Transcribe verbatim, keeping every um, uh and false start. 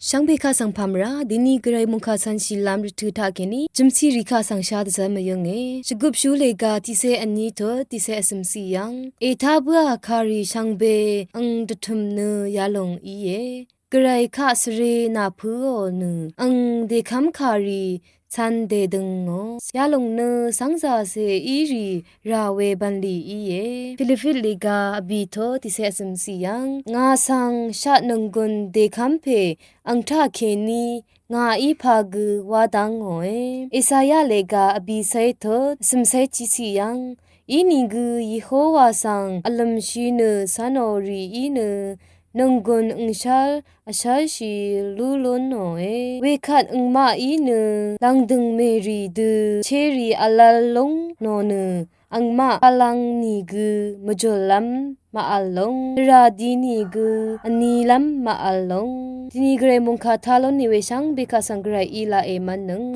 Shvngbe kaq svng pàmvrá, dini gvray mungkà cv̄nshìlv́m rvtø̄ taqkèní jø̀mciq rì kaq svng shá dvzv́r mvyǿnge. Shvgupshú lèga tiqcé vní tut tiqcé vcø̀mciq yv́ng, ètá bǿà kàrì shvngbe ang dvtø̀m nø yalòng íe. Gvray kaq svre nàpǿò nø ang dèkv́m kàrì cv̄n dèdøngò. Yalòng nø cv́ngzàcè írì rà we bv̀nlì íe. Pilipit lèga vbì tut tiqcé vcø̀mciq yv́ng, ngà svng shaq nònggùn dèkv́m pè ang taqkèní ngàí pà gø wá dá ngòe. Esaya lèga vbìcé tut vcø̀mcé tiqciq yv́ng, ínìgø Yehowa svng vlø̀mshì nø cv̄nò rì í nø nònggùn angshv́r vshv́rshì lú lúnòe. Wekvt angmaqí nø lv̀ngdø̀ng mèrì dø chérì vlv̄l lúng nò nø angmaq pàlv̄ng nìgø mvjùllv́m màvl lúng, tvrà di nìgø vnilv́m màvl lúng. Dini gvray mungkà tá lún nì we shvngbe kaq svng gvray í laq èmv́nnøng.